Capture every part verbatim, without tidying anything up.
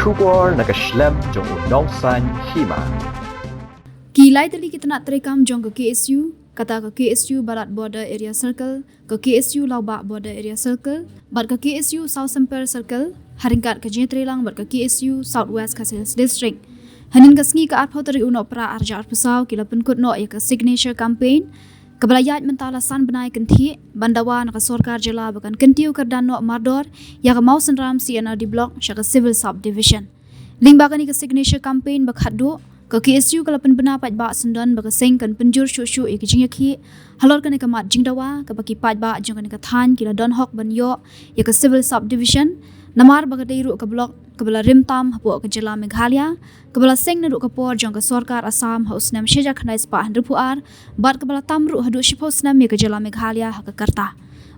Khubor na ka shlem jong u Nongsaiñ Hima. Ki lai tylli ki tnat treikam jong ka K S U, kata ka K S U Balat Border Area Circle, ka K S U Lawbah Border Area Circle, bad ka K S U South Semper Circle, ha ryngkat ka jingïatreilang bad ka K S U South West Khasi Hills District. Hynnin ka sngi ka arphew tarik u Nohprah arhajar arphew saw ki la pynkut noh ïa ka signature campaign, kaba la ïaid mynta la san bnai kynthih, ban dawa na ka sorkar jylla ba kan kyntiew kyrdan noh mardor ïa ka Mawsynram C and R D Block sha ka Civil Sub Division. Lyngba kane ka signature campaign ba khatduh, ka K S U ka la pynbna paidbah syndon ba ka seng kan pynjur shuh shuh ïa ka jingïakhih halor kane ka mat jingdawa, kaba ki paidbah jong kane ka thaiñ ki la don hok ban ïoh ïa ka Civil Sub Division, namar ba ka dei ruh ka block kaba la rim tam hapoh ka jylla Meghalaya, kaba la seng naduh ka por jong ka sorkar Assam ha u snem shi hajar khyndai spah hynriewphew ar, bad kaba la tam ruh haduh shiphew snem ïa ka jylla Meghalaya ha ka rta.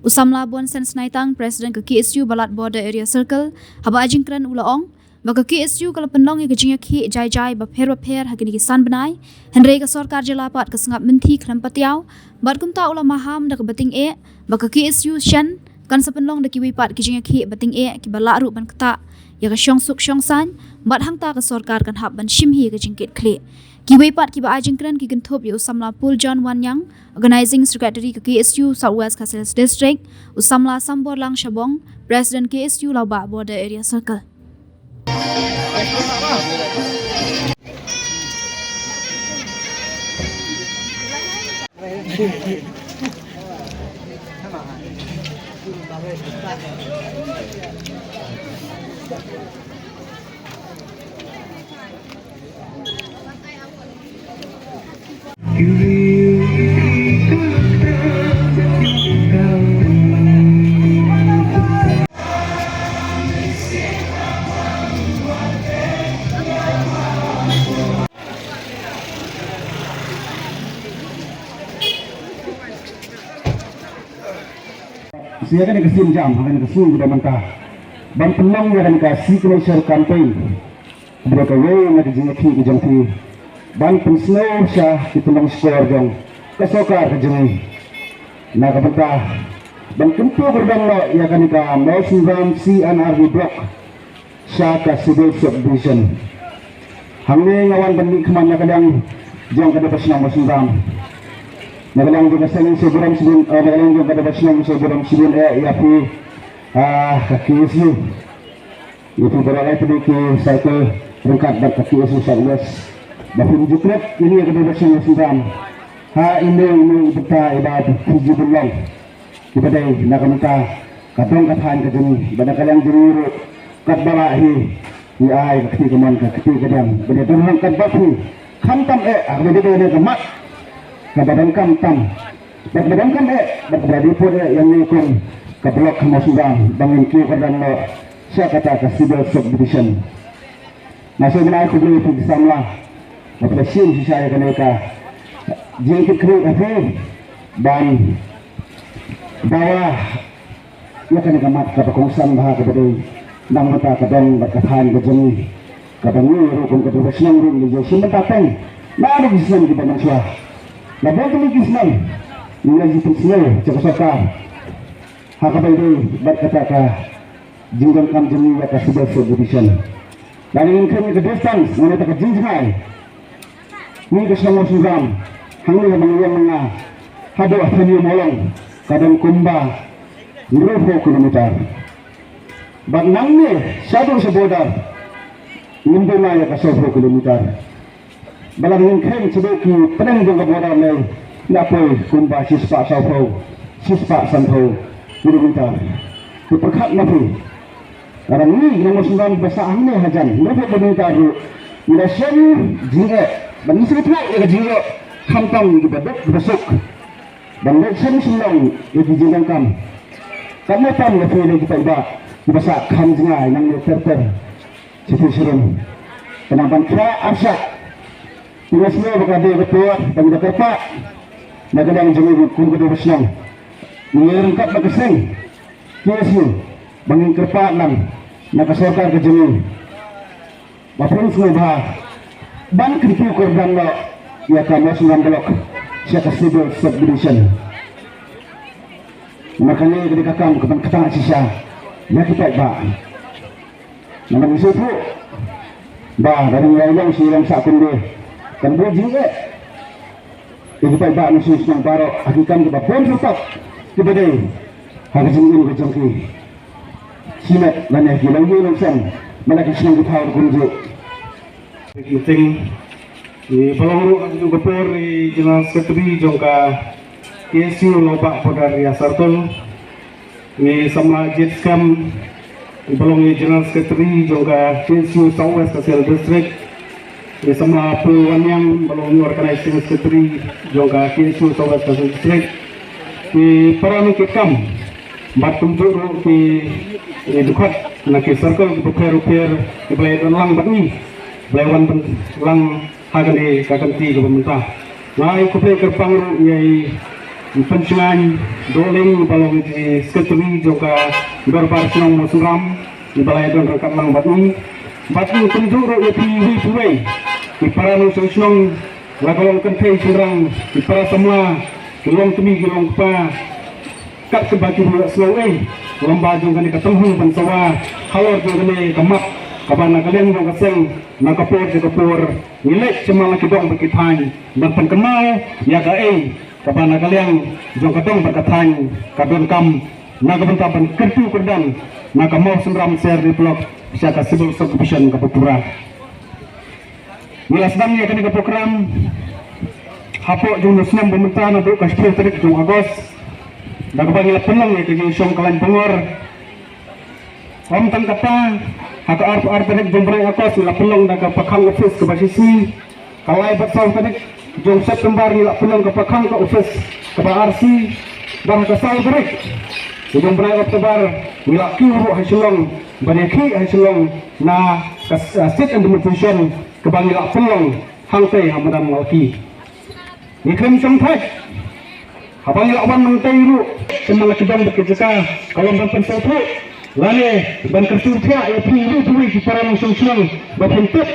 U samla Bonsen Snaitang, President ka K S U Balat Border Area Circle, haba ai jingkren u la ong ba ka K S U ka la pynlong ïa ka jingïakhih jai jai bapher bapher ha kine ki san bnai, hynrei ka sorkar jylla pat ka sngap mynthi khlem patiaw, bad kumta u la maham da kaba tyngeh ba ka K S U shen kan sa pynlong da kiwei pat ki jingïakhih ba tyngeh kiba lah ruh ban ktah ïa ka shongsuk shongsaiñ, bad hangta ka sorkar kan hap ban shim hi ïa ka jingkitkhlieh. Kiwei pat kiba ai jingkren ki kynthup ïa u samla Pul John Wanyang, Organizing Secretary ka K S U South West Khasi Hills District, u samla Samborlang Shabong, President K S U Lawbah Border Area Circle. Sa ïa kane ka sienjam ha kane ka sngi kaba mynta ban pynlong ïa kane ka signature campaign, kaba dei kawei na ka jingïakhih ka jong phi ban pynsngew sha ki pynlong shkor jong ka sorkar ka jong ngi na ka bynta ban kyntu kyrdan noh ïa kane ka Mawsynram C and R D Block sha ka Civil Subdivision. Hangne nga wan ban mihkhmat na ka liang jong ka Dorbar Shnong Mawsynram, na ka liang jong ka Seng Saiburom Sibun, eh, na ka liang jong ka Dorbar Shnong Saiburom Sibun, eh, ïa phi, ah, ka K S U, ïa phi baroh lai tylli ki circle ryngkat bad ka K S U South West, ba phin ju klet ïa ka Dorbar Shnong Mawsynram ha ine ine i bynta iba phi ju pynlong. Kiba dei na ka bynta ka dong ka thaiñ ka jong ngi, bad na ka liang jong ngi ruh katba lah hi ngi ai ka kti kamon ka kti kadiang, bad ïa dang katba phi khamtam eh, ah, kaba dei ka mat kaba donkam tam, bad kaba donkam eh, bad kaba dei pud eh ïa ngi kum ka block ka Mawsynram ba ngin kiew kyrdan noh sha kata ka Civil Subdivision. Nga sngewbha ban ai khublei ïa phi ki samla ba phi la shim shisha ïa kane ka jingkitkhlieh ha phi ban dawa ïa kane ka mat kaba kongsan bha kaba dei na ka bynta ka dong bad ka thaiñ ka jong ngi, kaba ngi ruh kum ka Dorbar Shnong ruh ngi ju shim bynta teng naduh ki snem kiba mynshuwa. La bun tylli ki snem ngi la ju pynsngew sha ka sorkar ha kaba ïadei bad kata ka jingdonkam jong ngi ïa ka Civil Subdivision. Lada ngin kheiñ ïa ka distance, lane kata ka jingjngai, ngi ka shnong Mawsynram hangne ha Banglong Manga haduh ha Thaniu Mawlong ka don kumba hynriewphew kilometer. Bad nangne shaduh sha border ngin duh ïa ka sawphew kilometer. Ba lada ngin kheiñ shaduh ki pdeng jong ka border lei, la poi kumba shispah sawphew, shispah sanphew kilometer. Te pyrkhat ma phi, lada ngi ki nong Mawsynram ba sah hangne hajan hynriewphew kilometer ruh ngi la shem jingeh, ba ngi sngewthuh ïa ka jingeh, khamtam kiba duk kiba suk, ban leit shem shnong ïa ki jingdonkam. Katno tam ïa phi lei ki paidbah kiba sah kham jngai nangne ter ter. Shisha shisha ruh, khnang ban khia arshah. Ngi la sngewbha ba ka dei ka por ba ngi da kyrpad na ka liang jong ngi kum ka Dorbar Shnong, ngi ryngkat bad ka seng K S U, ba ngin kyrpad lang na ka sorkar ka jong ngi ba phin sngewbha ban kyntiew kyrdan noh ïa ka Mawsynram Block sha ka Civil Subdivision. Namar kane ka dei ka kam kaban ktah shisha ïa ki paidbah. Namar ngi sngewthuh ba da ngi ïa long shi long sha kumne kan buh jingeh ïa ki paidbah na shnong shnong baroh ha ki kam kiba bun syrtap kiba dei ha ka jingim ka jong ki. Shimet lane ki longïing longsem, ma la ki shnong ki thaw kumjuh. Meeting, i ba long ruh ha kajuh ka por i General Secretary jong ka K S U Lawbah Border area Sartol, i samla Jet Scam, i ba long i General Secretary jong ka K S U South West Khasi Hills District, i samla Pu Wanniang, ba long i Organizing Secretary jong ka K S U South West Khasi Hills District, i para nongkitkam bad kumjuh ruh ki, i dkhot na ki circle kiba pher u pher kiba la ïa don lang bad ngi, ba la ïa wan ban lang ha kane ka kynti kaba mynta. Nga ai khublei kyrpang ruh ïa i Pynshngaiñ Dohling ba long i Secretary jong ka Dorbar Shnong Mawsynram, i ba la ïa don ryngkat lang bad ngi. Bad ngi kumjuh ruh ïa phi iwei pa iwei, i para nongshong shnong, la ka long kynthei shynrang, i para samla, ki long kmie ki long kpa, kat kaba ki ruh sngew ei lem bad jong kane ka tynghung ban sawa halor jong kane ka mat kaba na ka liang jong ka seng, na ka por jong ka por ngi leit sha man la ki dong bad ki thaiñ ban pynkynmaw ïa kaei kaba na ka liang jong ka dong bad ka thaiñ ka donkam na ka bynta ban kyntu kyrdan na ka Mawsynram C R D Block sha ka Civil Subdivision kaba pura. Ngi la sdang ïa kane ka program hapoh jong u snem ba mynta naduh ka shiphew tarik jong August, da kaba ngi la pynlong ïa ka jingshong ka lain bangor. Ym tang kata, ha ka arphew ar tarik jong u bnai August ngi la pynlong da kaba khang office kaba shisngi. Ka lai bad saw tarik jong u September ngi la pynlong kaba khang ka office kaba arsngi. Bad ha ka saw tarik jong u bnai October ngi la kiew ruh ha Shillong ban ïakhih ha Shillong na ka, uh, seat and demonstration kaba ngi la pynlong hangtei ha madan Ngalki. Ngi khlem shong thait haba ngi la wan hangtei ruh sha man la ki dong bad ki jaka, ka long ban pynsngewthuh lane ban kyntu thiah ïa phi iwei pa iwei ki para nongshong shnong ba phin tip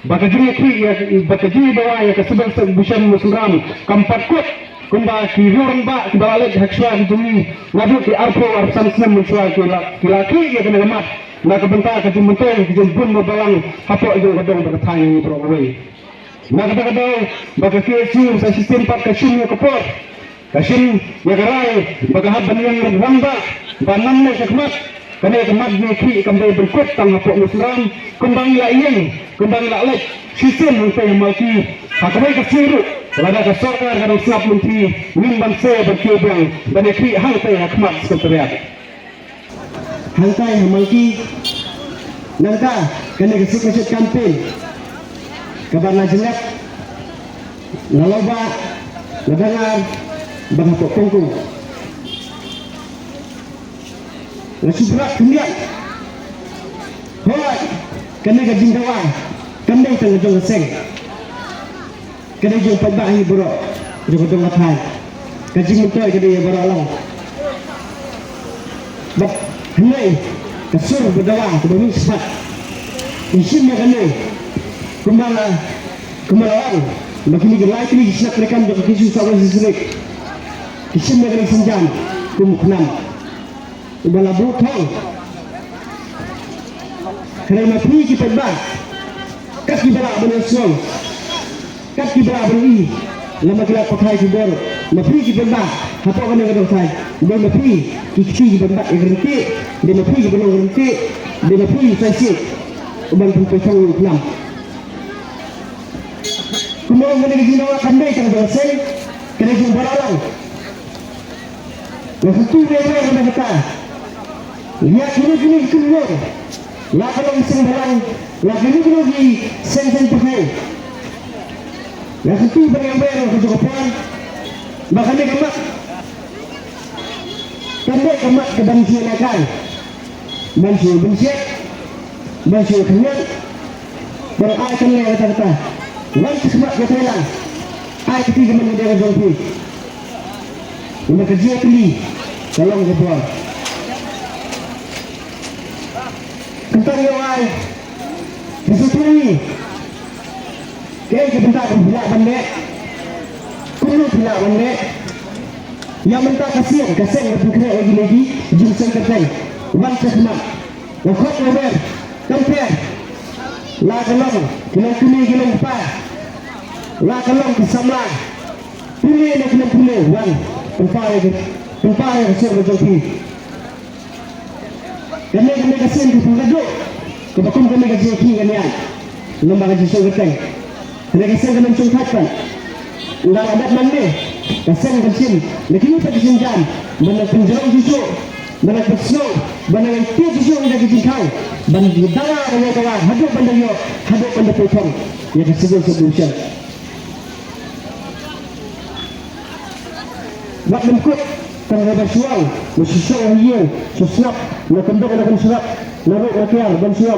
ba ka jingïakhih ïa, ba ka jingïadawa ïa ka Civil Subdivision Mawsynram kam pat kut kumba ki riew rangbah kiba la leit ha ki shuwa ki jong ngi naduh ki arphew arphew san snem mynshuwa ki la, ki la khih ïa kane ka mat na ka bynta ka jingmyntoi ka jingbun balang hapoh jong ka dong bad ka thaiñ ngi baroh kawei. Na kata ka daw ba ka K S U sa shisien pat ka shim ïa ka por, ka shim ïa ka rai ba ka hap ban ïeng rangbah ba nam ne shakhmat. Kane ka mat jingïakhih kam dei ban kut tang hapoh Mawsynram, kumba ngi la ïeng, kumba ngi la leit shisien hangtei ha Malki ha kawei ka sngi ruh, lada ka sorkar ka dang sngap lynti, ngim banse ban kiew biang ban ïakhih hangtei ha khmat Secretariat. Hangtai ha Malki nangta kane ka suk ka suk campaign kaba nga jngat na Lawbah, na Dangar bad hapoh Pongkung. Nga shu brat khyndiat. Hooid, kane ka jingdawa kam dei tang ka jong ka seng. Ka dei jong paidbah hi baroh, jong ka dong ka thaiñ. Ka jingmyntoi ka dei ïa baroh lang. Bad hynrei ka sur ba dawa kaba mih shaphang. Ngi shim ïa kane kumba la, kumba la ong ba kine ki lai tylli ki shnat treikam jong ka K S U South West District ki shim ïa kane synjam kum u KHNAM. Uba la buh thong. Hynrei ma phi ki paidbah, kat kiba lah ban ïasngew, kat kiba lah ban ïohi, lada ki la pathai ki bor, ma phi ki paidbah hapoh kane ka dong thaiñ, dei ma phi ki kti kiban bat ïa ka ryntih, dei ma phi kiban long ryntih, dei ma phi ki saisit uban pynpoi thong ïa u KHNAM. Kumno kane ka jingdawa kam dei tang jong ka seng, ka dei jong baroh lang. Nga kyntu ïa nga, nga kata ïa kino kino ki kynnoh, la ka long seng bhalang, la kino kino ki seng seng pyrthei. Nga kyntu ba nga ïa nga ka jong ka por ba kane ka mat kam dei ka mat ka ban shu ïalehkai. Ban shu bynsiat, ban shu khynñiat, ban ai kane kata kata. Wan sha khmat ka thaiñ lang. Ai kti ka man ka dei ka jong phi. Ynda ka jia kli ka long ka bor. Kynta ïa ai. Phi sngewthuh ïa ngi. Kaei ka bynta kaba phi lah ban leh? Kumno phi lah ban leh? Ïa mynta ka seng, ka seng ka pynkhreh ïa kine ki jingseng kyrteng. Wan sha khmat. Nga khot nga wer. Kam pher La ka long ki long kmie ki long kpa, la ka long ki samla, pule ne ki long pule, wan pynpaw ïa ka, pynpaw ïa ka sur ka jong phi. Kane, kane ka sien ka pynpaw ka duk kaba kum kane ka jingïakhih kane ïa, namar ka jingsngewthuh. Kane ka sien ka nym shong thait pat. Nga la dep man ne ka sien ka sien na kine pat ki sienjam ban nang pynjrong shisha, ban nang pynsngew, ban nang ïa tied shisha ïa ka jingkhang, ban dawa ban ïa dawa haduh ban da ïoh, haduh ban da pynthong ïa ka civil subdivision. Wat lem kut tang haba shuwa, ba shisha ha ïing, shu snap, na kyndong na kynshrap, na ruh na kiar ban shuwa.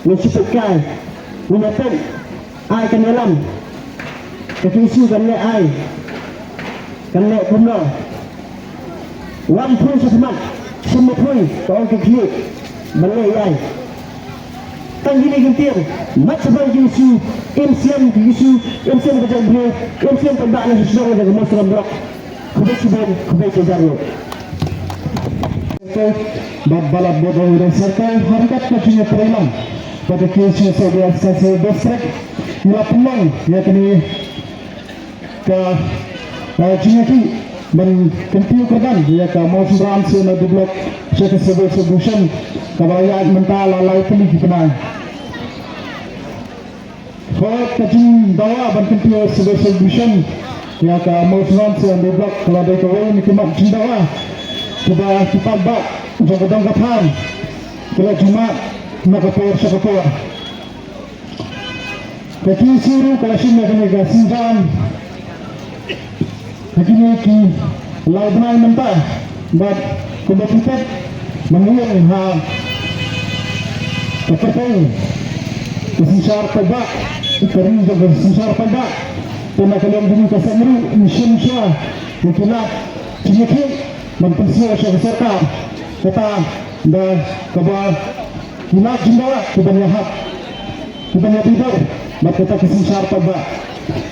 Ngan shu peit kai, ngan ïa peit, ai kan ïalam. Ka ki issue kan leh ai, kan leh kumno. Wan pyrshah khmat, sum ma pyrshah, ka ong ka khlieh ban leh ïa ai. Tang kine ki ktien, mat shaphang ki issue, im siem ki issue, im siem ka jong briew, im siem paidbah na shisnong jong ka Mawsynram Block. Khublei shibun, khublei shihajar nguh. Bad ba la bud ïa u Rai Circle, ha ryngkat ka jingïatreilang bad ka K S U South West Khasi Hills District, ngi la pynlong ïa kane ka, eh, jingïakhih ban kyntiew kyrdan ïa ka Mawsynram C and D Block sha ka Civil Subdivision, kaba la ïaid mynta la lai tylli ki bnai. Hooid, ka jingdawa ban kyntiew Civil Subdivision ïa ka Mawsynram C and D Block ka la dei kawei na ki mat jingdawa kiba ki paidbah jong ka dong ka thaiñ ki la ju mad na ka por sha ka por. Ka K S U ruh ka la shim ïa kane ka sienjam ha kine ki lai bnai mynta, bad kumba phi tip, mynta ha ka pyrthei ka synshar paidbah, ka ri jong ka synshar paidbah, te na ka liang jong ka seng ruh ngi shim shuwa ïa ki lad jingïakhih ban pynsngew sha ka sorkar, kata da kaba ki lad jingdawa kiban ïahap, kiban ïadei bad kata ka synshar paidbah.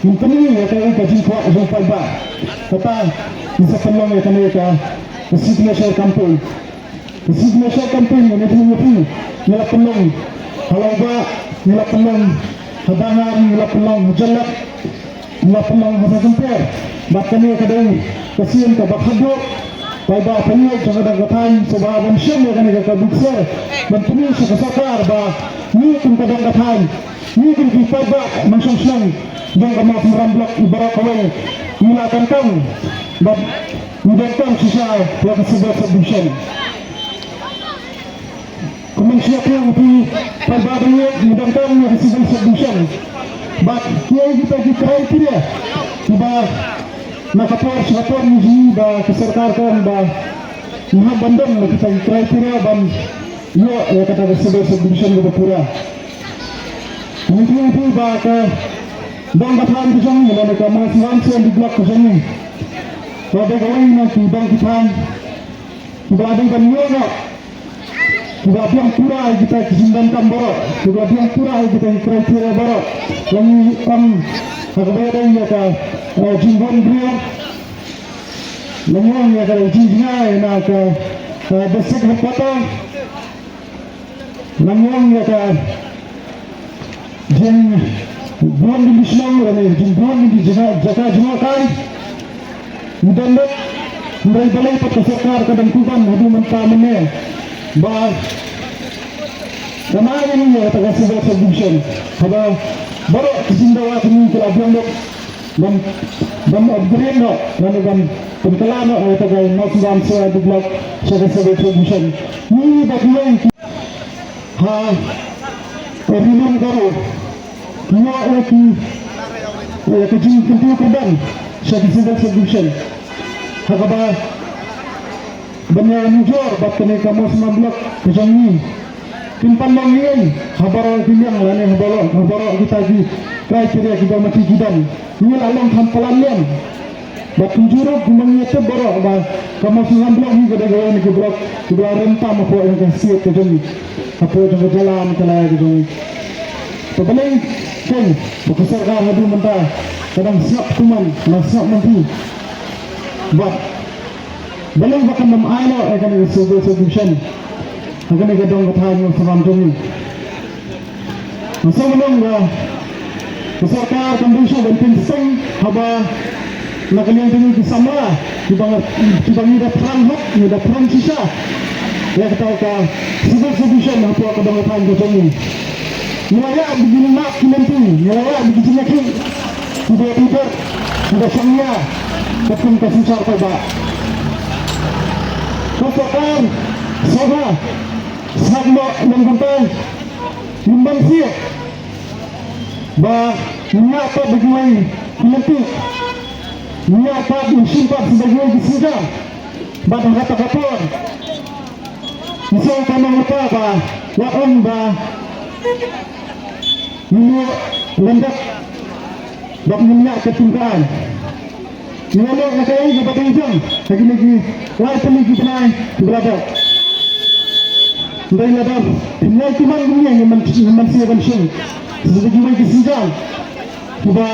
Ngin pyni ïa kaei ka jingkwah jong paidbah. Kata ngi sa pynlong ïa kane ka, ka signature campaign. Ka signature campaign ngi, ngi, ngi, ngi la pynlong ha Lawbah, ngi la pynlong ha Dangar, ngi la pynlong ha Jylliew, ngi la pynlong ha Saiñpur. Bad kane ka dei ka sien kaba khatduh. Paidbah, paidbah jong ka dong ka thaiñ, sngewbha ban shim ïa kane ka, ka bukser ban pyni sha ka sorkar ba ngi kum ka dong ka thaiñ, ngi kum ki paidbah nongshong shnong jong ka Mawsynram Block, i baroh kawei ngi la donkam bad ngi donkam shisha ïa ka Civil Subdivision. Kumne shi ïa phi, phi paidbah ba ïeit, ngi donkam ïa ka Civil Subdivision. Bad kiei kita ki criteria kiba na ka por sha ka por ngi ïohi ba ka sorkar ka ong ba ngi hap ban don ïa kita ki criteria ban ïoh ïa kata ka Civil Subdivision kaba pura. Ngi ïohi ba ka dong ka thaiñ ka jong ngi lane ka Mawsynram C and D Block ka jong ngi, ka dei kawei na ki dong ki thaiñ kiba la dei ban ïoh noh, kiba la biang pura ïa kita ki jingdonkam baroh, kiba la biang pura ïa kita ki criteria baroh. Lada ngi ong ha kaba ïadei ïa ka, eh, jingbun briew, lada ngi ong ïa ka jingjngai na ka, eh, district headquarter, lada ngi ong ïa ka jingbun ki shnong lane jingbun ki jaka, jaka jngohkai. Ngi don bad ngi rai balei pat ka sorkar ka dang kuban haduh mynta mynne ba ka ma ïa ngi ïa kata ka Civil Subdivision. Haba baroh ki jingdawa ki ngi ki la biang bad ban, ban upgrade noh lane ban pynkylla noh ïa kata ka Mawsynram C and D Block sha ka Civil Subdivision. Ngi bad ngi ha Ri Lum Garo ki ïoh ïa ki, ïa ka jingkyntiew kyrdan sha ki Civil Subdivision. Ha kaba ban ïanujor bad kane ka Mawsynram Block ka jong ngi. Kin pan long ïing ha baroh ki liang lane ha baroh, ha baroh kita ki criteria kiba ma ki don. Ngi la long kham palat liang. Bad kumjuh ruh kumba ngi tip baroh ba ka Mawsynram Block hi ka dei kawei na ki block kiba la rem tam hapoh jong ka state ka jong ngi, hapoh jong ka jylla Meghalaya ka jong ngi. Te balei keiñ ba ka sorkar haduh mynta ka dang sngap kumne, ka dang sngap mynta. Bad balei ba kan ym ai noh ïa kane ka Civil Subdivision ha kane ka dong ka thaiñ Mawsynram jong ngi. Sa mynno ka sorkar kam dei shuh ban pynseng haba na ka liang jong ngi ki samla kiba ngi da phrang hok, ngi da phrang shisha ïa kata ka civil division hapoh ka dong ka thaiñ ka jong ngi. Ngi la ïa bad ki lynti, ngi la ïa bad ki jingïakhih kiba bitar, kiba shongnia katkum ka synshar paidbah. Ka sorkar, sngewbha, sngap noh nongkyntai, ngim banse ba ngin ïa pat da kiwei ki lynti, ngin ïa pat ngin shim pat da kiwei ki synshar. Bad ha kata ka por ngi sngewthuh nangta ba wat ong ba ngin ïa lyndet bad ngin ïa ka tyngkai. Ngi la leh na kaei kaba dei jong ha kine ki lai tylli ki bnai kiba la dep. Ndai la dep ngi ïa ki man kumne ngi man ngi man sngewbha ban shim. Sa da kiwei ki synshar kiba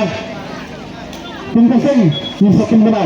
kum ka seng ngi sa pynbna.